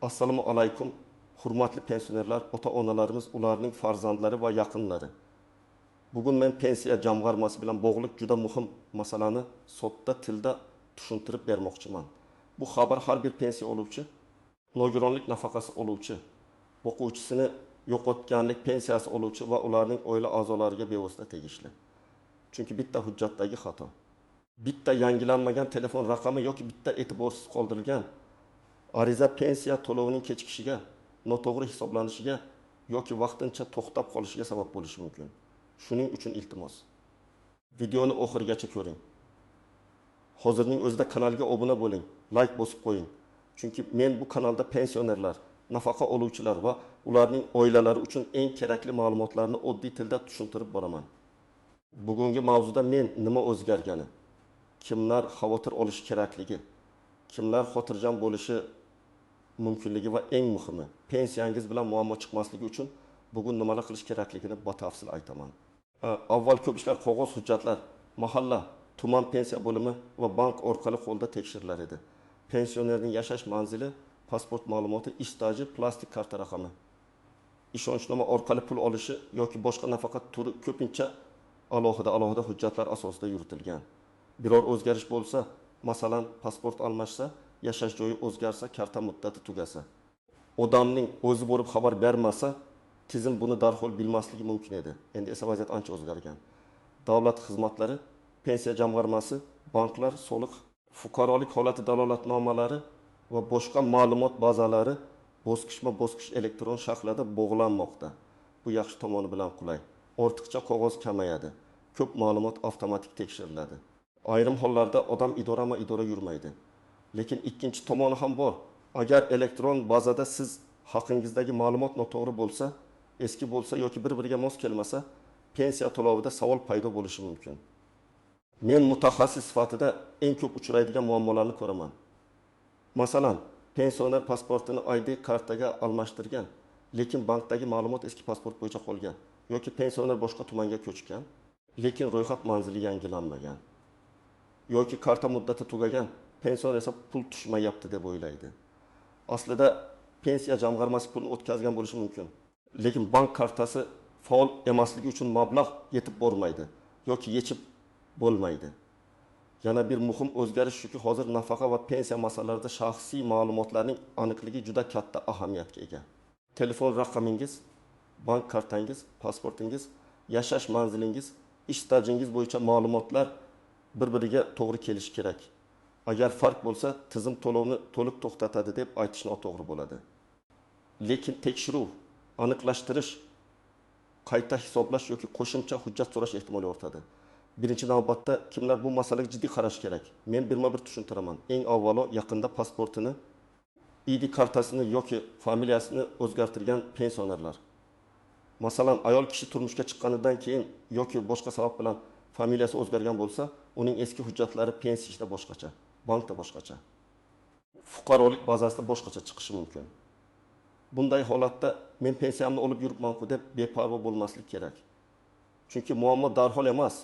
Assalomu alaykum, hurmatli pensionerlar, ota-onalarimiz, ularning farzandlari va yaqinlari. Bugun men pensiya jamg'armasi bilan bog'liq juda muhim masalani sodda tilda tushuntirib bermoqchiman. Bu xabar har bir pensiya oluvchi, nogironlik nafaqasi oluvchi, boquvchisini yo'qotganlik pensiyasi oluvchi va ularning oila a'zolariga bevosita tegishli. Chunki bitta hujjatdagi xato, bitta yangilanmagan telefon raqami yoki bitta e'tiborsiz qoldirilgan ariza pensiya to'lovining kechikishiga, noto'g'ri hisoblanishiga yoki vaqtincha to'xtab qolishiga sabab bo'lishi mumkin. Shuning uchun iltimos, videoni oxirigacha ko'ring. Hozirning o'zida kanalga obuna bo'ling, like bosib qo'ying. Chunki men bu kanalda pensionerlar, nafaqa oluvchilar va ularning oilalari uchun eng kerakli ma'lumotlarni oddiy tilda tushuntirib boraman. Bugungi mavzuda men nima o'zgargani, kimlar xavotir olishi kerakligi, kimlar xotirjam bo'lishi mumkinligi va eng muhimi, pensiyangiz bilan muammo chiqmasligi uchun bugun nimalar qilish kerakligini batafsil aytaman. Avval ko'p ishlar qog'oz hujjatlar, mahalla, tuman pensiya bo'limi va bank orqali qo'lda tekshirilar edi. Pensionerning yashash manzili, pasport ma'lumoti, ish staji, plastik karta raqami, ishonchnoma orqali pul olishi yoki boshqa nafaqa turi ko'pincha alohida hujjatlar asosida yuritilgan. Biror o'zgarish bo'lsa, masalan, pasport almashsa, yashash joyi o'zgarsa, karta muddati tugasa, odamning o'zi borib xabar bermasa, tizim buni darhol bilmasligi mumkin edi. Endi esa vaziyat ancha o'zgargan. Davlat xizmatlari, pensiya jamg'armasi, banklar, soliq, fuqarolik holati dalolatnomalari va boshqa ma'lumot bazalari bosqichma-bosqich elektron shaklda bog'lanmoqda. Bu yaxshi tomoni bilan qulay. Ortiqcha qog'oz kamayadi. Ko'p ma'lumot avtomatik tekshiriladi. Ayrim hollarda odam idorama-idora yurmaydi. Lekin ikkinchi tomoni ham bor. Agar elektron bazada siz haqingizdagi ma'lumot noto'g'ri bo'lsa, eski bo'lsa yoki bir-biriga mos kelmasa, pensiya to'lovida savol paydo bo'lishi mumkin. Men mutaxassis sifatida eng ko'p uchraydigan muammolarni ko'raman. Masalan, pensioner pasportini ID kartaga almashtirgan, lekin bankdagi ma'lumot eski pasport bo'yicha qolgan yoki pensioner boshqa tumanga ko'chgan, lekin ro'yxat manzili yangilanmagan yoki karta muddati tugagan, pensioner esa pul tushmayapti deb o'ylaydi. Aslida pensiya jamg'armasi pulni o'tkazgan bo'lishi mumkin, lekin bank kartasi faol emasligi uchun mablag' yetib bormaydi yoki yechib bo'lmaydi. Yana bir muhim o'zgarish shuki, hozir nafaqa va pensiya masalalarida shaxsiy ma'lumotlarning aniqligi juda katta ahamiyatga ega. Telefon raqamingiz, bank kartangiz, pasportingiz, yashash manzilingiz, ish stajingiz bo'yicha ma'lumotlar bir-biriga to'g'ri kelishi kerak. Agar farq bo'lsa, tizim to'lovni to'liq to'xtatadi deb aytish noto'g'ri bo'ladi. Lekin tekshiruv, aniqlashtirish, qayta hisoblash yoki qo'shimcha hujjat so'rash ehtimoli ortadi. Birinchi navbatda kimlar bu masalaga jiddiy qarash kerak? Men birma-bir tushuntiraman. Eng avvalo yaqinda pasportini, ID kartasini yoki familiyasini o'zgartirgan pensionerlar. Masalan, ayol kishi turmushga chiqqanidan keyin yoki boshqa sabab bilan familiyasi o'zgargan bo'lsa, uning eski hujjatlari pensiya ishida boshqacha, bankda boshqacha, fuqarolik bazasida boshqacha chiqishi mumkin. Bunday holatda men pensiyamni olib yuribman-ku deb beparvo bo'lmaslik kerak. Chunki muammo darhol emas,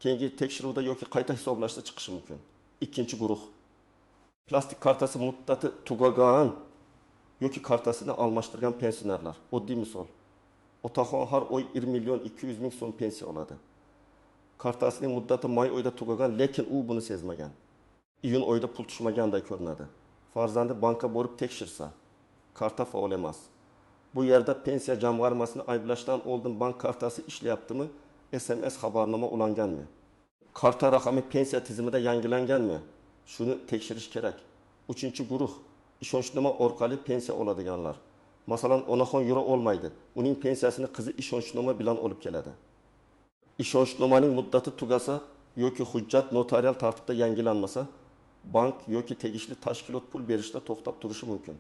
keyingi tekshiruvda yoki qayta hisoblashda chiqishi mumkin. Ikkinchi guruh, plastik kartasi muddati tugagan yoki kartasini almashtirgan pensionerlar. Oddiy misol, otaxon har oy 1 million 200 ming so'm pensiya oladi. Kartasining muddati may oyida tugagan, lekin u buni sezmagan. Iyun oyida pul tushmaganday ko'rinadi. Farzandi bankka borib tekshirsa, karta faol emas. Bu yerda pensiya jamg'armasini ayblashdan oldin bank kartasi ishlayaptimi, SMS xabarnoma ulanganmi, karta raqami pensiya tizimida yangilanganmi, shuni tekshirish kerak. Uchinchi guruh, ishonchnoma orqali pensiya oladiganlar. Masalan, onaxon yura olmaydi, uning pensiyasini qizi ishonchnoma bilan olib keladi. Ishonchnomaning muddati tugasa yoki hujjat notarial tartibda yangilanmasa, bank yoki tegishli tashkilot pul berishda to'xtab turishi mumkin.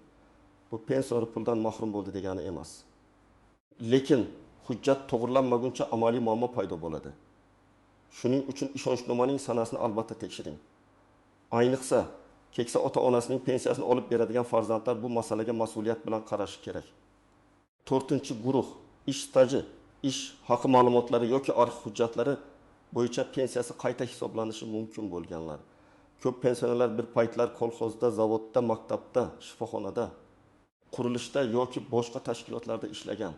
Bu pensioner puldan mahrum bo'ldi degani emas. Lekin hujjat to'g'rilanmaguncha amaliy muammo paydo bo'ladi. Shuning uchun ishonchnomaning sanasini albatta tekshiring. Ayniqsa, keksa ota-onasining pensiyasini olib beradigan farzandlar bu masalaga mas'uliyat bilan qarashi kerak. To'rtinchi guruh, ish staji, ish haqi ma'lumotlari yoki arxiv hujjatlari bo'yicha pensiyasi qayta hisoblanishi mumkin bo'lganlar. Ko'p pensionerlar bir paytlar kolxozda, zavodda, maktabda, shifoxonada Qurilishda yoki boshqa tashkilotlarda ishlagan,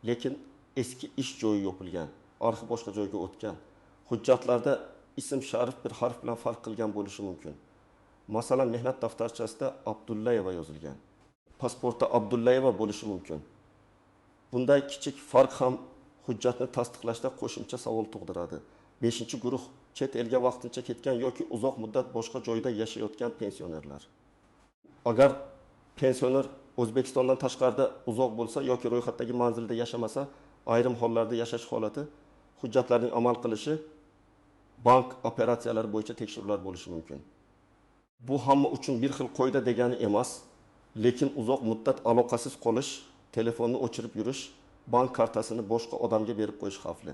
lekin eski ish joyi yopilgan, arxi boshqa joyga o'tgan. Hujjatlarda ism-sharif bir harf bilan farq qilgan bo'lishi mumkin. Masalan, mehnat daftarchasida Abdullayeva yozilgan. Pasportda Abdullayeva bo'lishi mumkin. Bunday kichik farq ham hujjatni tasdiqlashda qo'shimcha savol tug'diradi. Beshinchi guruh: chet elga vaqtincha ketgan yoki uzoq muddat boshqa joyda yashayotgan pensionerlar. Agar pensioner O'zbekistondan tashqarida uzoq bo'lsa yoki ro'yxatdagi manzilda yashamasa, ayrim hollarda yashash holati, hujjatlarning amal qilishi, bank operatsiyalari bo'yicha tekshiruvlar bo'lishi mumkin. Bu hamma uchun bir xil qoida degani emas, lekin uzoq muddat aloqasiz qolish, telefonni o'chirib yurish, bank kartasini boshqa odamga berib qo'yish xavfli.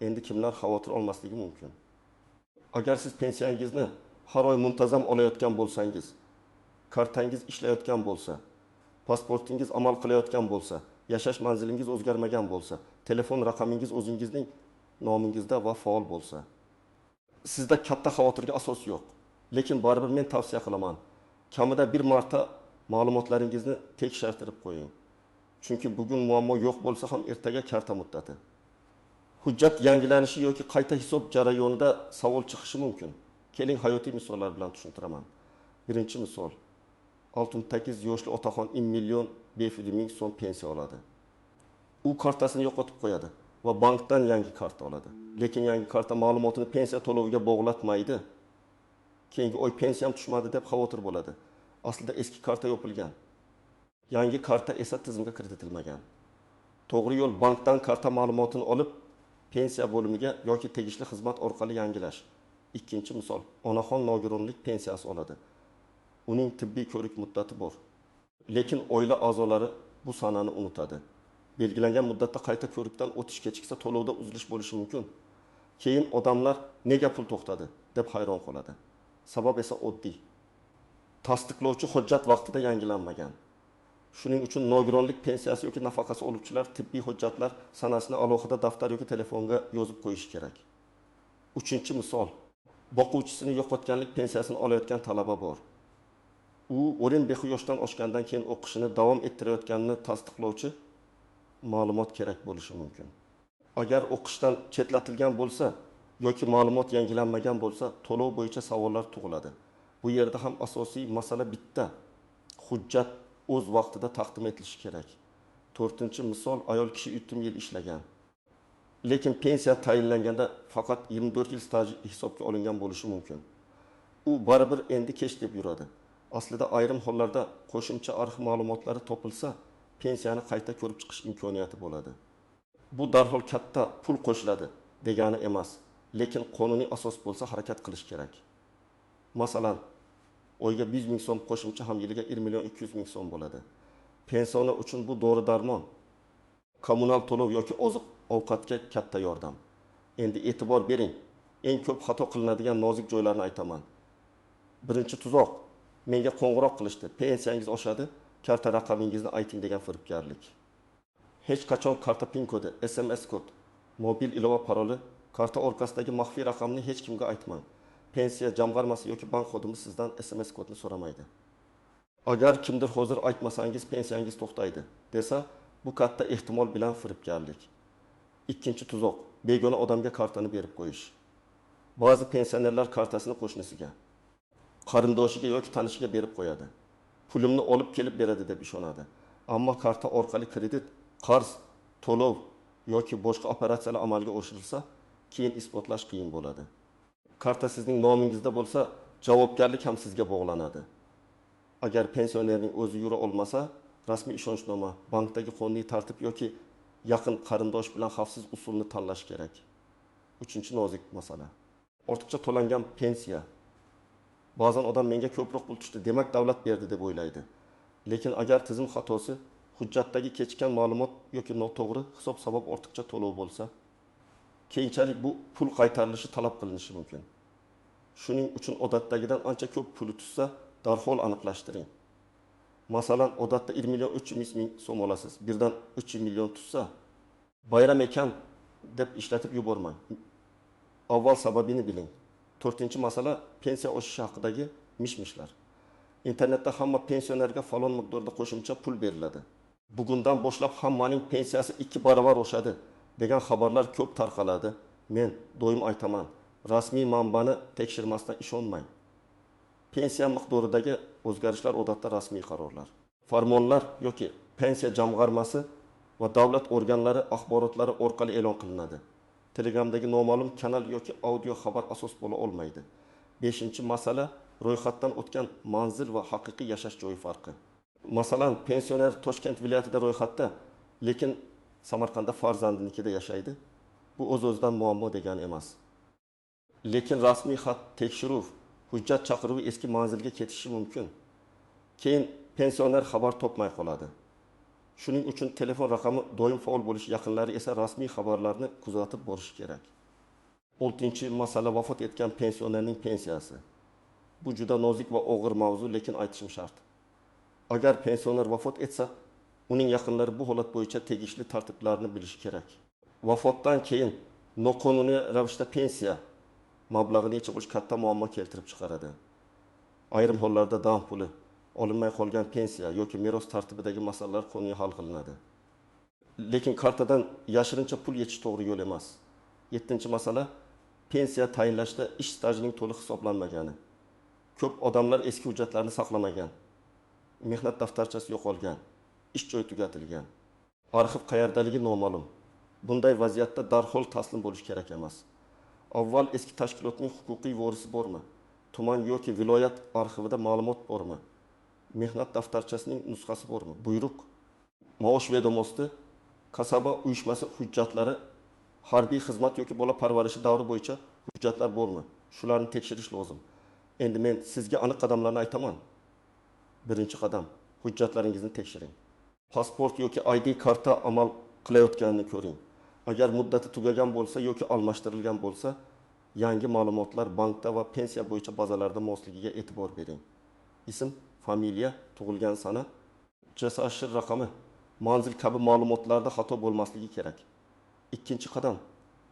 Endi kimlar xavotir olmasligi mumkin? Agar siz pensiyangizni har oy muntazam olayotgan bo'lsangiz, kartangiz ishlayotgan bo'lsa, pasportingiz amal qilayotgan bo'lsa, yashash manzilingiz o'zgarmagan bo'lsa, telefon raqamingiz o'zingizning nomingizda va faol bo'lsa, sizda katta xavotirga asos yo'q. Lekin baribir men tavsiya qilaman. Kamida bir marta ma'lumotlaringizni tekshirtirib qo'ying. Chunki bugun muammo yo'q bo'lsa ham ertaga karta muddati. Hujjat yangilanishi yoki qayta hisob jarayonida savol chiqishi mumkin. Keling, hayotiy misollar bilan tushuntiraman. Birinchi misol. 68 yoshli otaxon 1 million 500 ming so'm pensiya oladi. U kartasini yo'qotib qo'yadi va bankdan yangi karta oladi. Lekin yangi karta ma'lumotini pensiya to'loviga bog'latmaydi. Keyingi oy pensiyam tushmadi deb xavotir bo'ladi. Aslida eski karta yopilgan. Yangi karta esa tizimga kiritilmagan. To'g'ri yo'l bankdan karta ma'lumotini olib, pensiya bo'limiga yoki tegishli xizmat orqali yangilash. Ikkinchi misol. Onaxon nogironlik pensiyasi oladi. Uning tibbiy ko'rik muddati bor. Lekin oila a'zolari bu sanani unutadi. Belgilangan muddatda qayta ko'rikdan o'tish kechiksa to'lovda uzilish bo'lishi mumkin. Keyin odamlar nega pul to'xtadi deb hayron qoladi. Sabab esa oddiy. Tasdiqlovchi hujjat vaqtida yangilanmagan. Shuning uchun nogironlik pensiyasi yoki nafaqasi oluvchilar tibbiy hujjatlar sanasini alohida daftar yoki telefonga yozib qo'yishi kerak. Uchinchi misol. Boquvchisini yo'qotganlik pensiyasini olayotgan talaba bor. U 15 yoshdan oshgandan keyin o'qishini davom ettirayotganini tasdiqlovchi ma'lumot kerak bo'lishi mumkin. Agar o'qishdan chetlatilgan bo'lsa yoki ma'lumot yangilanmagan bo'lsa, to'lov bo'yicha savollar tug'iladi. Bu yerda ham asosiy masala bitta. Hujjat o'z vaqtida taqdim etilishi kerak. To'rtinchi misol, ayol kishi 3 yil ishlagan. Lekin pensiya tayinlanganda faqat 24 yil staj hisobga olingan bo'lishi mumkin. U baribir endi kech deb yuradi. Aslida ayrim hollarda qo'shimcha arxiv ma'lumotlari topilsa, pensiyani qayta ko'rib chiqish imkoniyati bo'ladi. Bu darhol katta pul qo'shiladi degani emas, lekin qonuniy asos bo'lsa harakat qilish kerak. Masalan, oyga 100 ming so'm qo'shimcha ham yiliga 1 million 200 ming so'm bo'ladi. Pensioner uchun bu dori-darmon, kommunal to'lov yoki oziq-ovqatga katta yordam. Endi e'tibor bering, eng ko'p xato qilinadigan nozik joylarni aytaman. Birinchi tuzoq: menga qo'ng'iroq qilishdi, pensiyangiz oshadi, karta raqamingizni ayting degan firibgarlik. Hech qachon karta PIN kodi, SMS kod, mobil ilova paroli, karta orqasidagi maxfiy raqamni hech kimga aytmang. Pensiya jamg'armasi yoki bank xodimi sizdan SMS kodni so'ramaydi. Agar kimdir hozir aytmasangiz pensiyangiz to'xtaydi desa, bu katta ehtimol bilan firibgarlik. Ikkinchi tuzoq: begona odamga kartani berib qo'yish. Ba'zi pensionerlar kartasini qo'shnisiga, qarindoshiga yoki tanishiga berib qo'yadi. Pulimni olib kelib beradi deb ishonadi. Ammo karta orqali kredit, qarz, to'lov yoki boshqa operatsiyalar amalga oshirilsa, keyin isbotlash qiyin bo'ladi. Karta sizning nomingizda bo'lsa, javobgarlik ham sizga bog'lanadi. Agar pensionerning o'zi yura olmasa, rasmiy ishonchnoma, bankdagi qonuniy tartib yoki yaqin qarindosh bilan xavfsiz usulni tanlash kerak. Uchinchi nozik masala: ortiqcha to'langan pensiya. Ba'zan odam menga ko'proq pul tushdi, demak davlat berdi deb o'ylaydi. Lekin agar tizim xatosi, hujjatdagi kechikkan ma'lumot yoki noto'g'ri hisob sabab ortiqcha to'lov bo'lsa, keyinchalik bu pul qaytarilishi talab qilinishi mumkin. Shuning uchun odatdagidan ancha ko'p puli tushsa, darhol aniqlashtiring. Masalan, odatda 1 million 300 ming so'm olasiz, birdan 3 million tushsa, bayram ekan deb ishlatib yubormang. Avval sababini biling. To'rtinchi masala, pensiya oshishi haqidagi mish-mishlar. Internetda hamma pensionerga falon miqdorda qo'shimcha pul beriladi, bugundan boshlab hammaning pensiyasi 2 baravar oshadi degan xabarlar ko'p tarqaladi. Men doim aytaman: rasmiy manbani tekshirmasdan ishonmang. Pensiya miqdoridagi o'zgarishlar odatda rasmiy qarorlar, farmonlar yoki Pensiya jamg'armasi va davlat organlari axborotlari orqali e'lon qilinadi. Telegramdagi noma'lum kanal yoki audio xabar asos bo'la olmaydi. Beshinchi masala: ro'yxatdan o'tgan manzil va haqiqiy yashash joyi farqi. Masalan, pensioner Toshkent viloyatida ro'yxatda, lekin Samarqandda farzandinikida yashaydi. Bu o'z-o'zidan muammo degani emas. Lekin rasmiy xat, tekshiruv, hujjat chaqiruvi eski manzilga ketishi mumkin. Keyin pensioner xabar topmay qoladi. Shuning uchun telefon raqami doim faol bo'lishi, yaqinlari esa rasmiy xabarlarni kuzatib borishi kerak. Oltinchi masala: vafot etgan pensionerning pensiyasi. Bu juda nozik va og'ir mavzu, lekin aytishim shart. Agar pensioner vafot etsa, uning yaqinlari bu holat bo'yicha tegishli tartiblarni bilishi kerak. Vafotdan keyin noqonuniy ravishda pensiya mablag'ini yechib olish katta muammo keltirib chiqaradi. Ayrim hollarda dam puli, olinmay qolgan pensiya yoki meros tartibidagi masalalar qonuniy hal qilinadi. Lekin kartadan yashirincha pul yechish to'g'ri yo'l emas. Yettinchi masala: pensiya tayinlashda ish stajining to'liq hisoblanmagani. Ko'p odamlar eski hujjatlarni saqlamagan. Mehnat daftarchasi yo'qolgan, ish joyi tugatilgan. Arxiv qayerdaligi noma'lum. Bunday vaziyatda darhol taslim bo'lish kerak emas. Avval eski tashkilotning huquqiy vorisi bormi? Tuman yoki viloyat arxivida ma'lumot bormi? Mehnat daftarchasining nusxasi bormi? Buyruq, maosh vedomosti, kasaba uyushmasi hujjatlari, harbiy xizmat yoki bola parvarishi davri bo'yicha hujjatlar bormi? Shularni tekshirish lozim. Endi men sizga aniq qadamlarni aytaman. Birinchi qadam: hujjatlaringizni tekshiring. Pasport yoki ID karta amal qilayotganini ko'ring. Agar muddati tugagan bo'lsa yoki almashtirilgan bo'lsa, yangi ma'lumotlar bankda va pensiya bo'yicha bazalarda mosligiga e'tibor bering. Ism, familiya, tug'ilgan sana, JSH raqami, manzil kabi ma'lumotlarda xato bo'lmasligi kerak. Ikkinchi qadam: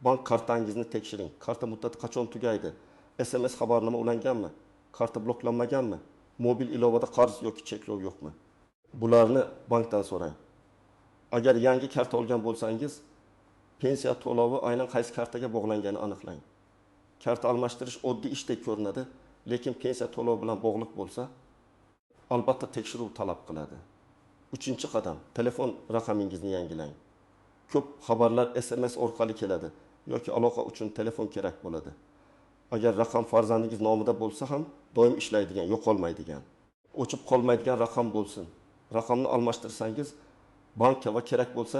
bank kartangizni tekshiring. Karta muddati qachon tugaydi? SMS xabarnoma ulanganmi? Karta bloklanmaganmi? Mobil ilovada qarz yoki cheklov yo'qmi? Bularni bankdan so'rang. Agar yangi karta olgan bo'lsangiz, pensiya to'lovi aynan qaysi kartaga bog'langanini aniqlang. Karta almashtirish oddiy ishdek ko'rinadi, lekin pensiya to'lovi bilan bog'liq bo'lsa, albatta tekshiruv talab qiladi. Uchinchi qadam: telefon raqamingizni yangilang. Ko'p xabarlar SMS orqali keladi yoki aloqa uchun telefon kerak bo'ladi. Agar raqam farzandingiz nomida bo'lsa ham, doim ishlaydigan, yo'qolmaydigan, o'chib qolmaydigan raqam bo'lsin. Raqamni almashtirsangiz, bankka va kerak bo'lsa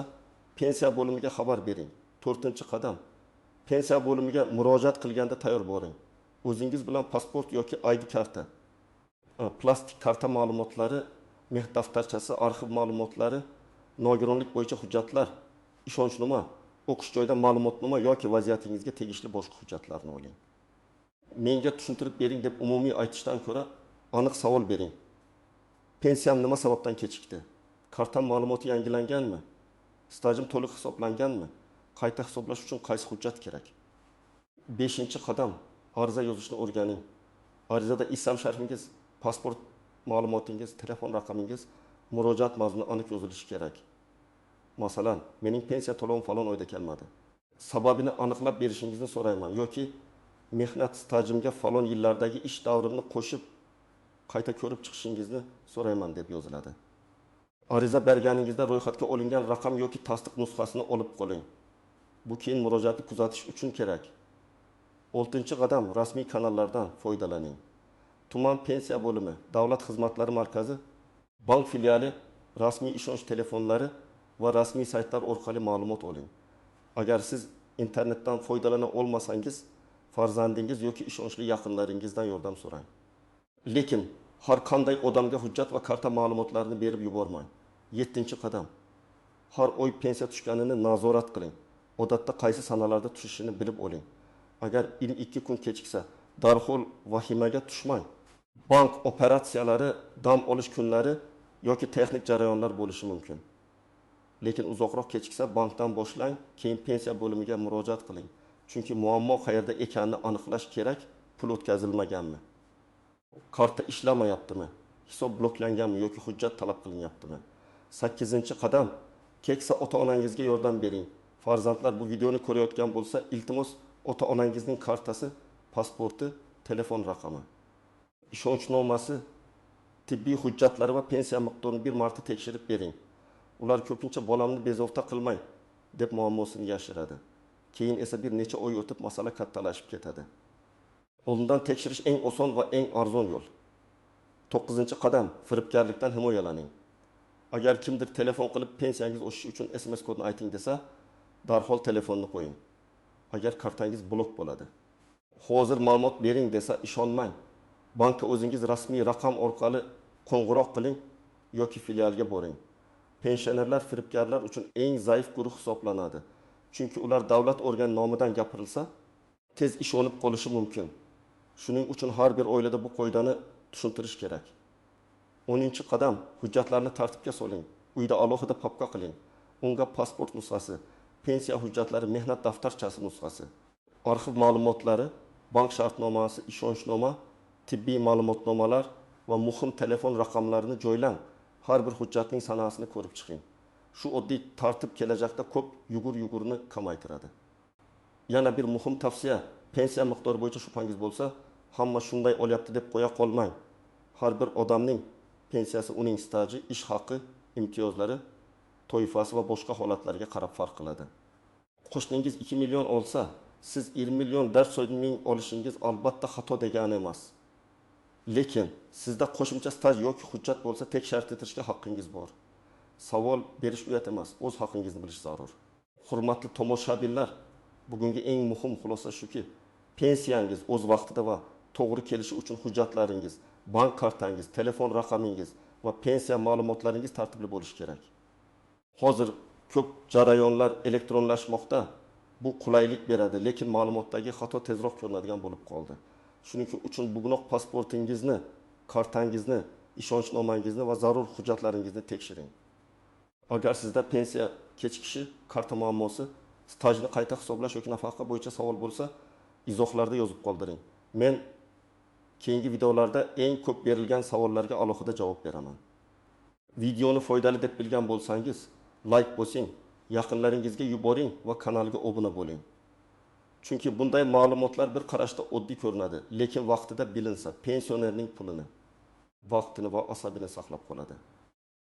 pensiya bo'limiga xabar bering. To'rtinchi qadam: pensiya bo'limiga murojaat qilganda tayyor boring. O'zingiz bilan pasport yoki ID karta, plastik karta ma'lumotlari, mehnat daftarchasi, arxiv ma'lumotlari, nogironlik bo'yicha hujjatlar, ishonchnoma, o'qish joyidan ma'lumotnoma yoki vaziyatingizga tegishli boshqa hujjatlarni oling. Menga tushuntirib bering deb umumiy aytishdan ko'ra aniq savol bering. Pensiyam nima sababdan kechikdi? Kartam ma'lumoti yangilanganmi? Stajim to'liq hisoblanganmi? Qayta hisoblash uchun qaysi hujjat kerak? Beshinchi qadam: ariza yozishni o'rganing. Arizada ism sharfingiz, pasport ma'lumotingiz, telefon raqamingiz, murojaat mazmuni aniq yozilishi kerak. Masalan, mening pensiya to'lovim falon oyda kelmadi. Sababini aniqlab berishingizni so'rayman yoki mehnat stajimga falon yillardagi ish davrimni qo'shib qayta ko'rib chiqishingizni so'rayman deb yoziladi. Ariza berganingizda ro'yxatga olingan raqam yoki tasdiq nusxasini olib qoling. Bu keyin murojaatni kuzatish uchun kerak. Oltinchi qadam: rasmiy kanallardan foydalaning. Tuman pensiya bo'limi, davlat xizmatlari markazi, bank filiali, rasmiy ishonch telefonlari va rasmiy saytlar orqali ma'lumot oling. Agar siz internetdan foydalana olmasangiz, farzandingiz yoki ishonchli yaqinlaringizdan yordam so'rang. Lekin har qanday odamga hujjat va karta ma'lumotlarini berib yubormang. Yettinchi qadam: har oy pensiya tushganini nazorat qiling. Odatda qaysi sanalarda tushishini bilib oling. Agar 1-2 kun kechiksa, darhol vahimaga tushmang. Bank operatsiyalari, dam olish kunlari yoki texnik jarayonlar bo'lishi mumkin. Lekin uzoqroq kechiksa bankdan boshlang, keyin pensiya bo'limiga murojaat qiling. Chunki muammo qayerda ekanini aniqlash kerak, pul o'tkazilmaganmi? Karta ishlamayaptimi? Hisob bloklanganmi yoki hujjat talab qilinyaptimi? Sakkizinchi qadam: keksa ota-onangizga yordam bering. Farzandlar bu videoni ko'rayotgan bo'lsa, iltimos, ota-onangizning kartasi, pasporti, telefon raqami, ishonchnomasi, tibbiy hujjatlari va pensiya miqdorini bir marta tekshirib bering. Ular ko'pincha "bolamni bezovta qilmang" deb muammosini yashiradi. Keyin esa bir necha oy o'tib masala kattalashib ketadi. Oldindan tekshirish eng oson va eng arzon yo'l. To'qqizinchi qadam: firibgarlikdan himoyalaning. Agar kimdir telefon qilib, "Pensiyangiz oshishi uchun SMS kodini ayting" desa, darhol telefonni qo'ying. Agar "Kartangiz blok bo'ladi, hozir ma'lumot bering" desa, ishonmang. Bankka o'zingiz rasmiy raqam orqali qo'ng'iroq qiling yoki filialga boring. Pensionerlar firibgarlar uchun eng zaif guruh hisoblanadi, chunki ular davlat organi nomidan gapirilsa, tez ishonib qolishi mumkin. Shuning uchun har bir oilada bu qoidani tushuntirish kerak. 10-qadam: hujjatlarni tartibga soling. Uyda alohida papka qiling. Unga pasport nusxasi, pensiya hujjatlari, mehnat daftarchasi nusxasi, arxiv ma'lumotlari, bank shartnomasi, ishonchnoma, tibbiy ma'lumotnomalar va muhim telefon raqamlarini joylang. Har bir hujjatning sanasini ko'rib chiqing. Shu oddiy tartib kelajakda ko'p yugur yugurni kamaytiradi. Yana bir muhim tavsiya: pensiya miqdori bo'yicha shubhangiz bo'lsa, "hamma shunday olyapti" deb qo'ya qolmang. Har bir odamning pensiyasi uning staji, ish haqi, imtiyozlari, toifasi va boshqa holatlarga qarab farq qiladi. Qo'shningiz 2 million olsa, siz 1 400 000 olishingiz albatta xato degani emas. Lekin sizda qo'shimcha staj yoki hujjat bo'lsa, tekshirtirishga haqqingiz bor. Savol berish uyat emas, o'z haqingizni bilish zarur. Hurmatli tomoshabinlar, bugungi eng muhim xulosa shuki, pensiyangiz o'z vaqtida va to'g'ri kelishi uchun hujjatlaringiz, bank kartangiz, telefon raqamingiz va pensiya ma'lumotlaringiz tartibli bo'lishi kerak. Hozir ko'p jarayonlar elektronlashmoqda. Bu qulaylik beradi, lekin ma'lumotdagi xato tezroq ko'rinadigan bo'lib qoldi. Shuning uchun bugunoq pasportingizni, kartangizni, ishonchnomangizni va zarur hujjatlaringizni tekshiring. Agar sizda pensiya kechikishi, karta muammosi, stajni qayta hisoblash yoki nafaqa bo'yicha savol bo'lsa, izohlarda yozib qoldiring. Men keyingi videolarda eng ko'p berilgan savollarga alohida javob beraman. Videoni foydali deb bilgan bo'lsangiz, layk bosing, yaqinlaringizga yuboring va kanalga obuna bo'ling. Chunki bunday ma'lumotlar bir qarashda oddiy ko'rinadi, lekin vaqtida bilinsa, pensionerning pulini, vaqtini va asabini saqlab qoladi.